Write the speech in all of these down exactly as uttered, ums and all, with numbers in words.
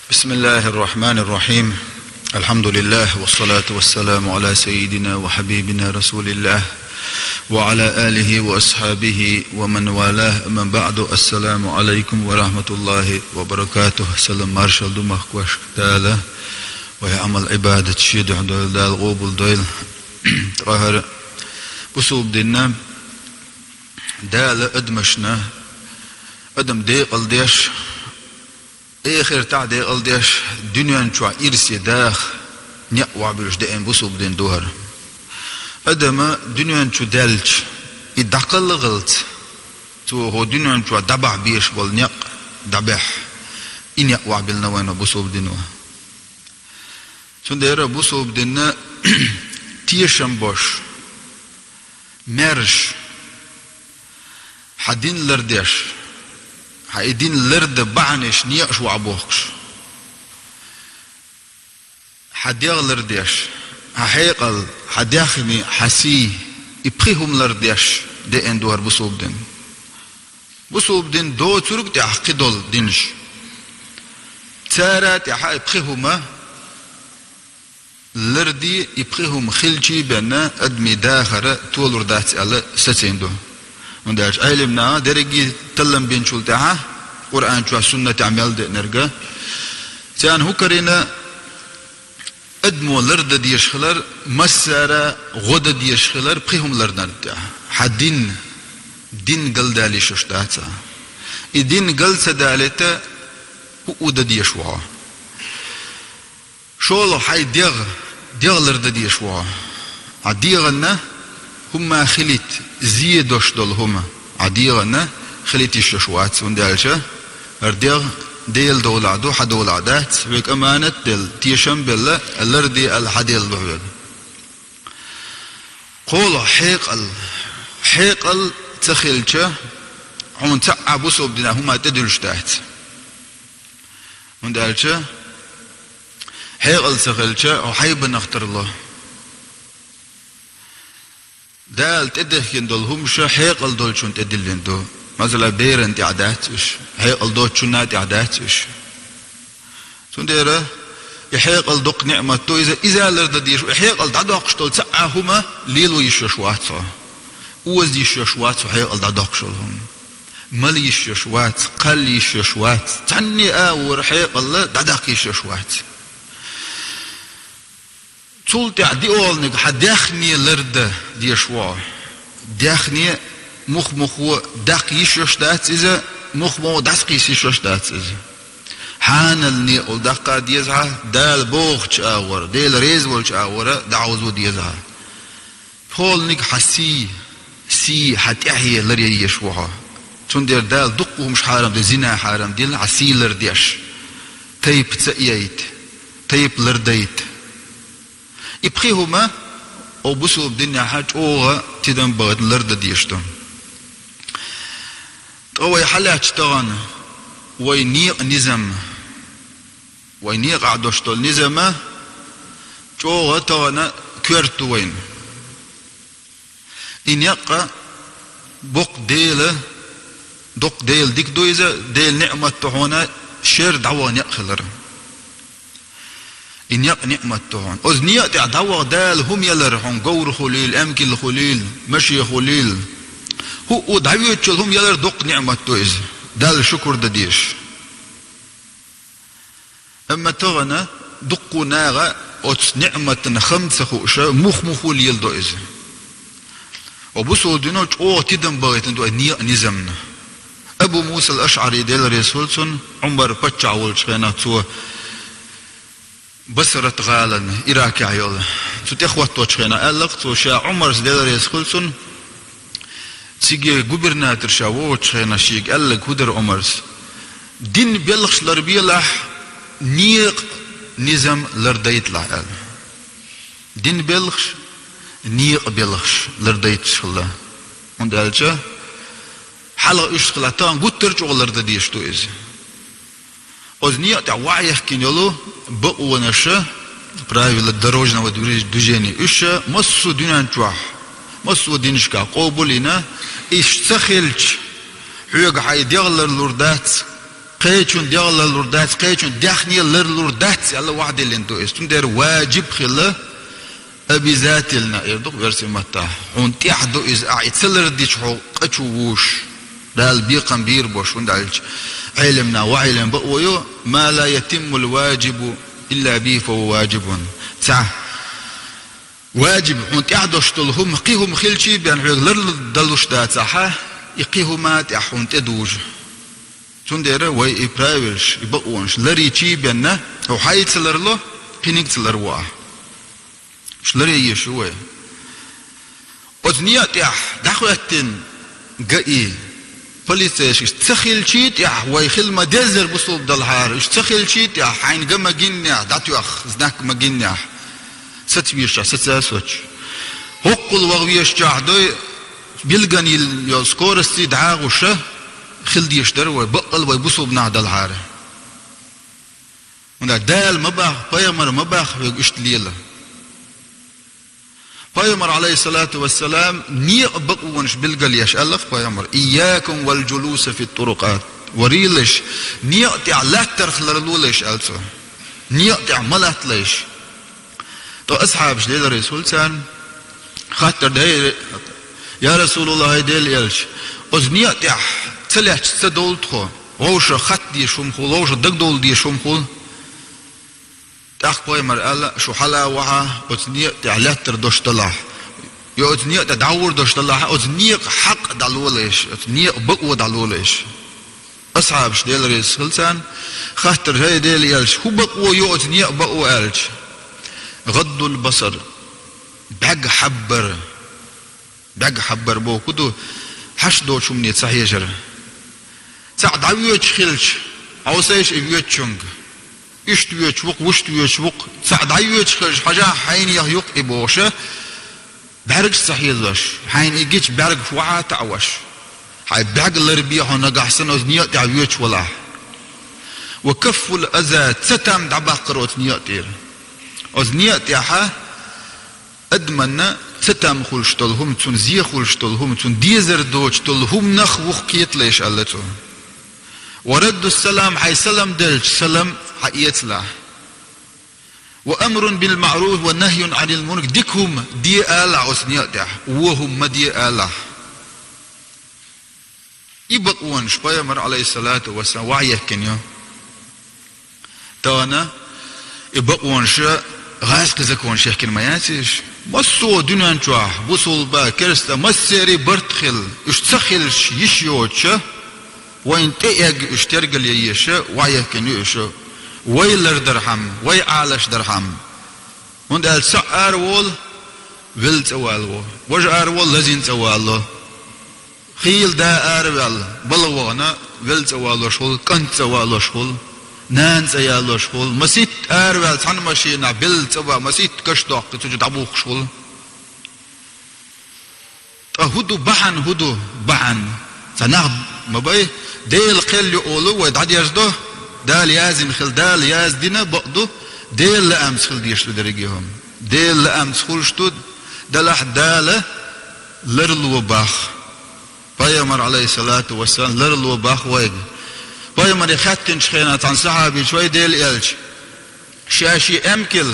بسم الله الرحمن الرحيم. الحمد لله والصلاة والسلام على سيدنا وحبيبنا رسول الله وعلى آله وأصحابه ومن والاه. أما بعد. السلام عليكم ورحمة الله وبركاته. Салам-маршал ду махкошка Дала. Вай Ӏамал-Ӏибадат шен духьа дойла, Дала къоабал дойла. Тхьовра бусалба дин, Дала адамашна, адам декъала деш, эхартахь декъала деш, дуьнен чохь ирсе даха некъ охьабуьллуш деана бусалба дин ду хӀара. Адам дуьнен чу даьлча, и дӀакхалхалц, цо хӀокху дуьнен чохь дӀабахьа безаш болу некъ дӀабаьхьа, и некъ охьабиллина вайна бусалба дино. Цундела бусалба дин тешам беш, маьрша, хьан дин лардеш, хьан и дин лардан бахьанаш, некъаш охьабохкуш, хьан дегӀ лардеш, хьан хьекъал, хьан даьхни, хьан сий, и пхи хӀума лардеш деана ду хӀара бусалба дин. Бусалба дин доцург тӀехь кхидолу динаш. Цара тӀехь и пхи хӀума ларде, и пхи хӀума хилчий бен адамийн дахар толур дац аьлла сацийна ду. ХӀунда аьлча Ӏелам наха дерриге таллам бинчул тӀаьхьа, Къуръан чохь, суннатехь мел деанарг, царна хӀун карийна, адамо лардан дезаш хилар, массара а гӀо дан дезаш хилар пхи хӀума лардан тӀехь. Хьан дин, дин галдала йиш йолуш дац хьан. И дин гал ца далийта, хӀуъу дан дезаш ву хьо. ШолгӀа хьайн дегӀ, дегӀ лардан дезаш ву хьо. Хьан дегӀана хӀумма хилийта, зен долуш долу хӀума хьан дегӀана хилийта йиш йолуш вац, хӀунда аьлча хӀара дегӀ Делан долахь ду, хьан долахь дац, вайга аманат а делла, тешам а белла, ларде аьлла хьан Дела ду хьоьга. КхоалгӀа хьекъал. Хьекъал ца хилча, хьуна цхьа а бусалба динехь хӀума тӀедуьллуш дац. ХӀунда аьлча хьекъал ца хилча, хьо хьайбанах тарло. Дала тӀедехкина долу хӀумаш хьекъал долчунна тӀедиллина ду. Масала, берана тӀехь дац уьш, хьекъал доцучунна тӀехь дац уьш. Цундела и хьекъал доккха неӀмат ду иза, иза лардан дезаш ву. И хьекъал дӀадоккхуш долу цхьа а хӀума лело йиш йолуш вац хьо. Оза йиш йолуш вац хьо хьекъал дӀадоккхуш долу хӀума. Мала йиш йолуш вац, кхалла йиш йолуш вац, цхьанне а агӀор хьекъал дӀадаккха йиш йолуш вац. Цул тӀаьхьа диъолниг хьан даьхни лардан дезаш ву хьо. Даьхни мух-мухо даккха йиш йолуш дац иза, мух-мухо дӀасакхийса йиш йолуш дац иза. Хьанал некъал даккха деза хьан, Дала бохучу агӀор, Дела реза волчу агӀор дӀахьовзо деза хьан. ПхоалгӀаниг хьан сий, сий, хьан тӀаьхье ларъян езаш ву хьо. Цундела Дала дуккха хӀумаш хьарам дина, зина хьарам дина, хьан сий лардеш, тайпа ца айта, тайпа лардайта. И пхи хӀума оха бусалба динехь чӀогӀа тидам бахийта лардан дезаш ду. Ткъа вай хьалаьцча тахана вай некъан низам, вай некъахь долуш долу низам чӀогӀа тахана коьрта ду вайна. И некъ боккха Дела, доккха Дела дика ду иза, Делан неӀмат ду хьуна шера дӀаваха некъ хилар. И некъ неӀмат ду хьуна. Оцу некъа тӀехь дӀаваха Дала хӀума ялар хьуна, говр хуьлийла, эмкал хуьлийла, машен хуьлийла. ХӀуъу дӀавоьдуш йолу хӀума ялар доккха неӀмат ду иза. Далла шукур дан дезаш. Амма тахана дуккха наха оцу неӀматан хам ца хууш, мух-мухо леладо иза. Оха бусалба дино чӀогӀа тидам бахийтина ду и некъан низамна. Абу Муса ал-АшӀари, Дела реза хуьлда цунна, Ӏумар паччахь волчу хенахь, цо Басрат-гӀалина, Иракехь йолу, цу тӀехӀотточу хенахь аьлла-кх цо, ша Ӏумарс, Дела реза хуьлда цунна, цига губернатор ша вогӀучу хенахь шега аьлларг хӀун дара Ӏумарс: «Дин белхаш ларбелахь, некъан низам лардайталахь», — аьлла. Дин белхаш, некъан белхаш лардайташ хилла. ХӀунда аьлча хьалха уьш хилла, тахана гуттар а чӀогӀа лардан дезаш ду иза. Оцу некъа тӀехь ваьхьа яхкина йолу бакъонаш, правила дорожного движения, уьш массо а дуьнен чохь, массо а динашкахь къобал а йина, уьш ца хилча, хьоьга хьайн дегӀ ларлур дац, Кхечун дегӀ ларлур дац, кхечун даьхни ларлур дац аьлла, ваӀда диллина ду иза. Цундела ваджиб хилла, обязательно эр ду версий маттахь. Хьуна тӀехь ду иза, ахь и ца лардича, хьо къа чу вуш, Дала бекхам бийр бош, хӀунда аьлча Ӏелимна ва Ӏелим бакъо ю: «Ма ла ятиммул ваджибу илла бихи фа хӀува ваджибун». Цхьа ваджиб, хьуна тӀехь дош долу хӀума, кхин хӀума хилчий бен хьоьга ларлуш дацахьа, и кхин хӀума тӀехь хьуна тӀе дужу. Цундела вай и правилаш, и бакъонаш ларийчий бенна, хьо хьай ца ларло, кхиниг ца ларво ахь. Уьш ларъе езаш ю вай. Оцу некъа тӀехь дӀахӀоьттина ГАИ, полицейскаш ца хилчий тӀехь, вай хила ма-деззара бусулба далахьара, уьш ца хилчий тӀехь, хьайна га ма-гиннехь, дӀатоьхна знак ма-гиннехь, саца везачохь, саца а соцуш. ХӀоккхул ваха везачохь дой, билггал йолу скоростий дӀагӀуша хила дезаш дара вай, баккъал вай бусулба нах далахьара. ХӀунда Дала ма боху, пайхамара ма боху хьоьга иштта лела. Пайхамара, Ӏалайхиссалату вассалам, некъа бакъонаш билгалъеш аьлла-кх пайхамара: «Ийякум вал джулуса фит турукъат». Варийлаш, некъа тӀехь латтарх ларлолаш, аьлла цо. Некъа тӀехь ма латталаш. Ткъа асхьабаш, Делан реза хуьлда царна, хаттар дайра: «Я Расулаллах, хӀай Делан элча, оцу некъа тӀехь ца лаьтташ ца довла тхо, вовшах хатта дезаш хӀума хуьлу, вовшах дагадовла дезаш хӀума хуьлу». ТӀаккха пайхамара аьлла: «Шу хьала а вахьа, оцу некъа тӀехь лаьттар долуш далахь, я оцу некъа тӀе дӀагӀур долуш далахь, оцу некъа хьакъ дӀалолаш, оцу некъа бакъо дӀалолаш». Асхьабаш, Делан реза хуьлда царна, хаттар: «ХӀай Делан элча, хӀун бакъо ю оцу некъа бакъо?» аьлча, «ГӀаддул басар», бӀаьрг хьаббар. БӀаьрг хьаббар бохург хӀун ду? Хьашт доцучу хӀумане ца хьежар. ЦаӀ дӀавоьдуш хилча, хьовсийша и воьдучуьнга. Иштта воьдуш ву-кх, вуьшта воьдуш ву-кх. ЦаӀ дӀайоьдуш хилча, хьажахь, хьайнех ю-кх и бохуша, бӀаьргаш ца хьезош, хьайна и гича бӀаьргаш вахьа а таӀош, хьайн бӀаьрг ларбе хьо нагахь санна оцу некъа тӀехь воьдуш валахь. «Ва каффул аза», цатам дӀабаккхар оцу некъа тӀера. Оцу некъа тӀехьа адамна цатам хуьлуш долу хӀума, цунна зе хуьлуш долу хӀума, цунна дезар доцуш долу хӀуманах вух кхеталаш, аьлла цо. «Ва раддус салам», хьайн салам делча, салам хьаэцалахь. «Ва амрун бил маъруф ва нахьйун Ӏанил мункар», дика хӀума де алахь оцу некъа тӀехь, вон хӀума ма де алахь. И бакъонаш пайхамара, Ӏалайхиссалату вассалам, вахьйехкина ю. Тахана и бакъонаш гӀазкхийн законаш яхкина ма яц уьш. Массо а дуьнен чохь бусулба, керста, массеран барт хилла, уьш ца хилча йиш йоцуша, вайна тӀеэгна уьш тергалъе езаша, вахьйехкина ю уьш, вай лардархьама, вай Ӏалашдархьама. ХӀунда аьлча цхьаъ араволу, велла цӀа валаво, важа араволу, лазийна цӀа валало. Хийла да араваьлла, балха вахана, велла цӀа валош хуьлу, кӀант цӀа валош хуьлу, нана цӀа ялош хуьлу, масийтта араваьлла цхьана машинахь белла цӀа ван, масийтта каш доккху, цу чу дӀабухкуш хуьлу. Ткъа хӀун ду бахьана, хӀун ду бахьана? Цхьа нах ма бай, Делан кхел ю олу вай дӀадерзадо, Дала яздина хила, Дала яздина бакъ ду, Делан лаамца хила дезаш ду дерриге хӀума. Делан лаамца хуьлуш ду, делахь Дала ларло боху. Пайхамар, Ӏалайхиссалату вассалам, ларло боху вайга. Пайхамаре хаьттинчу хенахь цхьана сахьабичо: «ХӀай Делан элча, ша шен эмкал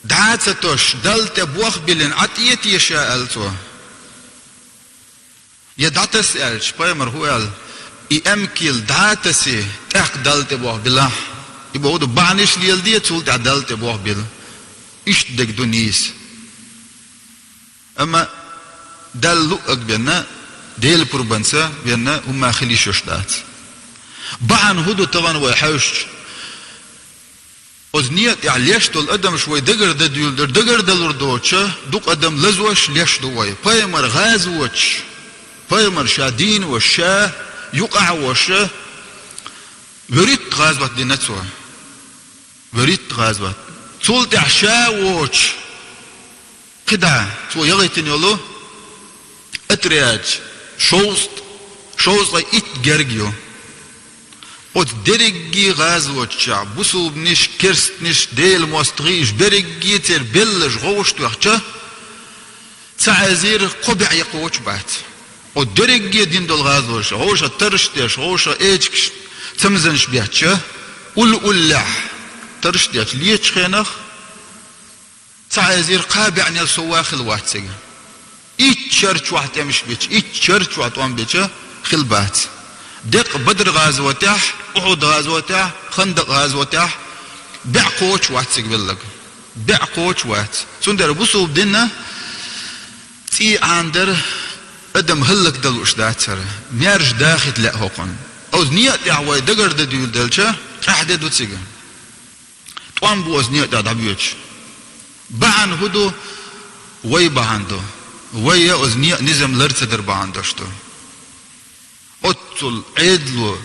дӀа а ца тосуш, Далла тӀе болх биллина, Ӏа тӀе а теша?» аьлла цо. «Я дӀатаса», аьлча, пайхамара хӀун аьлла: «И эмкал дӀа а тасий, тӀаккха Далла тӀе болх билахь». И бохург ду, бахьанаш леладе, цул тӀаьхьа Далла тӀе болх била. Иштта дерг ду нийса. Амма Далла луъург бен, Делан пурбанца бен хӀумма хила йиш йолуш дац. Бахьана хӀун ду тахана вай хьаьвсича? Оцу некъа тӀехь леш долу адамаш вай дагардан дуьйлур дара, дагардалур доцуша, дукха адам лазош леш ду вай. Пайхамар гӀазоташ, пайхамар ша дийна волуш, ша юкъахь волуш, вуьрхӀитта гӀазот дина цо. ВуьрхӀитта гӀазот. Цул тӀаьхьа ша воцуш, кхидӀа цо яхийтина йолу отряд шовзткъа, шовзткъе итт герга ю. Оцу дерриге гӀазоташкахь бусулбанаш, керстанаш, Делан мостагӀий, уьш берриге церан белларш гӀовш тоьхча, ца хьаьзира кхо бӀе яккхочух бац. Оцу дерриге дина долу гӀазоташ, гӀовша тарраш деш, гӀовша эчигаш, Цамзанаш беча, уллехь, тарш деча, лечу хенах, цхьа эзар кхаа бӀаьнел сов хила вац цига. Итт шар чохь тӀемаш бича, итт шар чохь тӀом бича хила бац. Деккъа Бадр-гӀазотехь, Ухьуд-гӀазотехь, Хандакъ-гӀазотехь бӀаь кхочуш вац цига веллаг. БӀаь кхочуш вац. Цундела бусулба динна цӀий Ӏанадар адам хӀаллакдала лууш дац хӀара. Маьрша дахийта лаьа хӀокхунна. Оцу некъа тӀехь вай дагардан дуьйладелча, къаьхьа де ду цига. ТӀом бу оцу некъа тӀехь дӀабоьдуш. Бахьана хӀун ду? Вай бахьана ду. Вай я оцу некъан низам лар ца дар бахьана долуш ду. Оццул Ӏедало,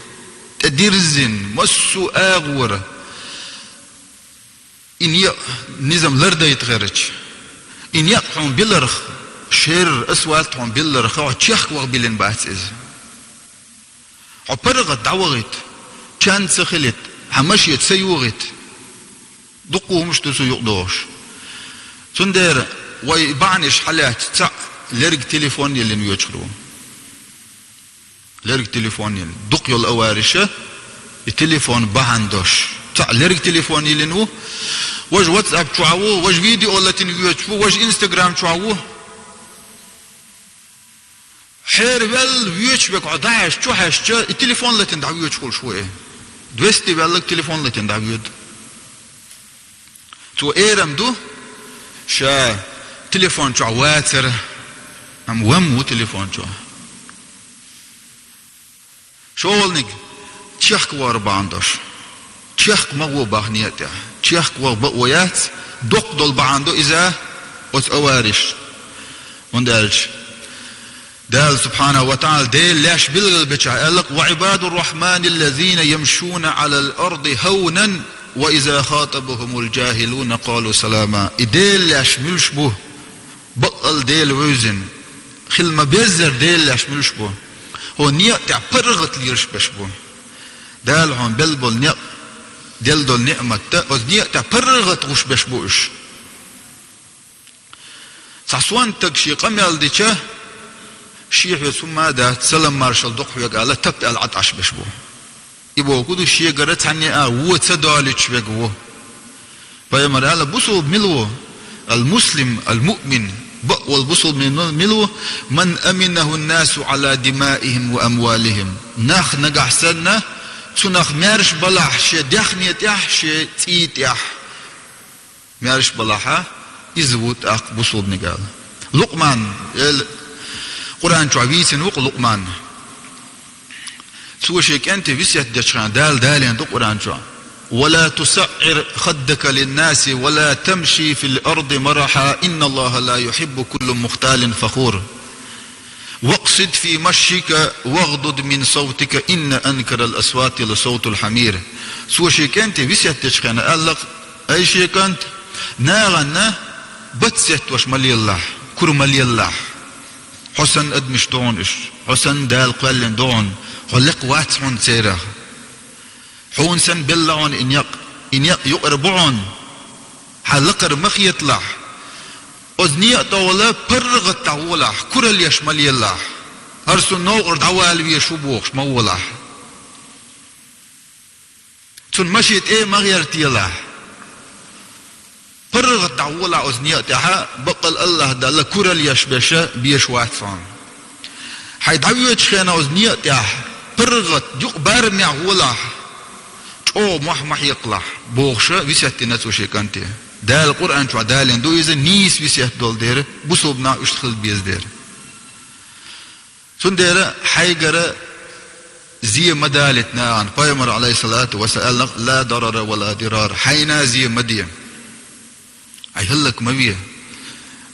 тӀедирзина, массо а агӀора и некъ низам лардайта гӀерташ. И некъ хьуна биларх, шер, асфальт хьуна биларх, хьо чехка ваха биллина бац иза. Хьо паргӀат дӀавахийта, чан ца хилийта, хьан машен ца йохийта. Дуккха хӀумаш ду цу юкъа догӀуш. Цундела вай бахьанаш хьалаьцча, цхьаъ лерриг телефон йиллина воьдуш хир ву. Лерриг телефон йиллина. Дукха йолу авареш, и телефон бахьана долуш. Цхьаъ лерриг телефон йиллина ву, важа WhatsApp чохь ву, важа видео латийна воьдуш ву, важа Instagram чохь ву. Хьераваьлла воьдуш верг хьо дӀахьаьжча, чу хьаьжча, и телефон латийна дӀавоьдуш хуьлуш ву и. Двести ваьлларг телефон латийна дӀавоьду. Цо эр-м ду, ша телефон чохь вацара, амма ван ву телефон чохь. ШолгӀаниг, чехка вахар бахьана долуш. Чехка ма гӀо бах некъа тӀехь. Чехка ваха бакъо яц, доккха долу бахьана ду иза оцу авареш. ХӀунда аьлча Дала субхьанаху ва таӀала Делан лаьш билгалбечохь аьлла-кх: «وعباد الرحمن الذين يمشون على الأرض هونا وإذا خاطبهم الجاهلون قالوا سلاما». И Делан лаьш муьлш бу? Баккъалла Дела вевзина, хила ма-беззара Делан лаьш муьлш бу? ХӀун, некъа тӀехь паргӀат лелаш берш бу. Дала хьуна белла болу некъ, делла долу ниъмат да, оцу некъа тӀехь паргӀат гӀуш берш бу уьш. Цхьа сонта стаг шен къамел дича, шен хьоьца хӀумма а дац, салам-маршалла ду-кх хьоьга аьлла, тап аьлла Ӏад Ӏаш берш бу. И бохург ду, шегара цхьанне а вон ца долуьйтуш верг ву. Пайхамара аьлла, бусулба мила ву? Ал-муслим, ал-муъмин. Бакъ волу бусулба мила ву? «Ман аминаху ан-насу Ӏала димаихим ва амвалихим». Нах нагахь санна, цунах маьрша балахь шен даьхни тӀехь, шен цӀий тӀехь. Маьрша балахь, иза ву тӀаккха бусулбаниг аьлла. Лукъман, эл, Къуръан чохь вийцина ву-кх Лукъман. Цо шен кӀанте весет дечу хенахь Дала далийна ду Къуръан чохь: «Ва ла тусаӀӀир хаддака линнаси, ва ла тамши фил арди мараха, инналлаха ла юхьиббу кулла мухталин фахур». «Вакъсид фи машйика вагъдуд мин савтика, инна анкарал асвати ла савтул хьамир». Цо шен кӀанте весет дечу хенахь аьлла-кх: «Ай шен кӀант, нахана бац сеттош ма лелалахь, кура ма лелалахь. Хьо санна адамаш ду хьуна уьш, хьо санна Дала кхоьллина ду хьуна, хьо лекха вац хьуна церах». Хьуна санна белла хьуна и некъ, и некъ юкъара бу хьуна. Хьан лакхара ма хеталахь. Оцу некъа тӀехула паргӀат дӀагӀолахь, куралла еш ма лелалахь. ХӀара суна новкъара дӀавала везаш ву бохуш ма волахь. Цунна машен тӀе а ма гӀертелахь. ПаргӀат дӀагӀолахь оцу некъа тӀехь, баккъал АллахӀ Далла куралла еш берш безаш вац хьуна. Хьайн дӀавоьдучу хенахь оцу некъа тӀехь паргӀат юкъа барамехь гӀолахь, чӀогӀа мохь ма хьекхалахь, бохуш весет дина цо шен кӀанте. Дала Къуръан чохь далийна ду иза, нийса весет долу дера, бусулба нах уьш хила беза дера. Цундела хьайгара зе ма далийта нахана, пайхамара, Ӏалайхиссалату вассалам, аьлла: «Ла дарара ва ла дирар», хьайна зе ма де. Хьайн хӀаллак ма ве.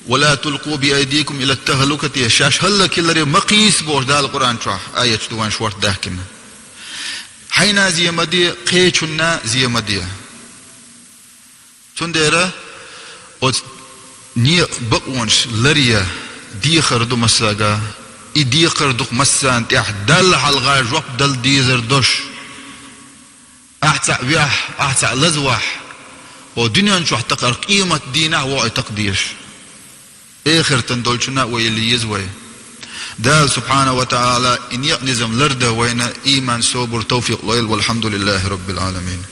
«Ва ла тулкъу би айдикум ила тахлукати», шаьш хӀаллакьхиларе ма кхийса бохуш Дала Къуръан чохь аяташ ду вайн шортта даьхкина. Хьайна зе ма де, кхечунна зе ма де. Цундела оцу некъа бакъонаш ларъян дехар ду массаьрга. И дехар ду-кх массарна тӀехь Далла хьалха жоп дала дезар долуш. Ахь цхьаъ вехь, ахь цхьаъ лазавахь, хӀокху дуьнен чохь такхар къематан дийнахь ву хьо такха дезаш. Эхартан долчунна а вай лело еза вай. Дала субхьанаху ва таӀала и некъ низам ларда вайна, иман, собар, тавфикъ лойла. Валхьамдулиллахи раббил аламин.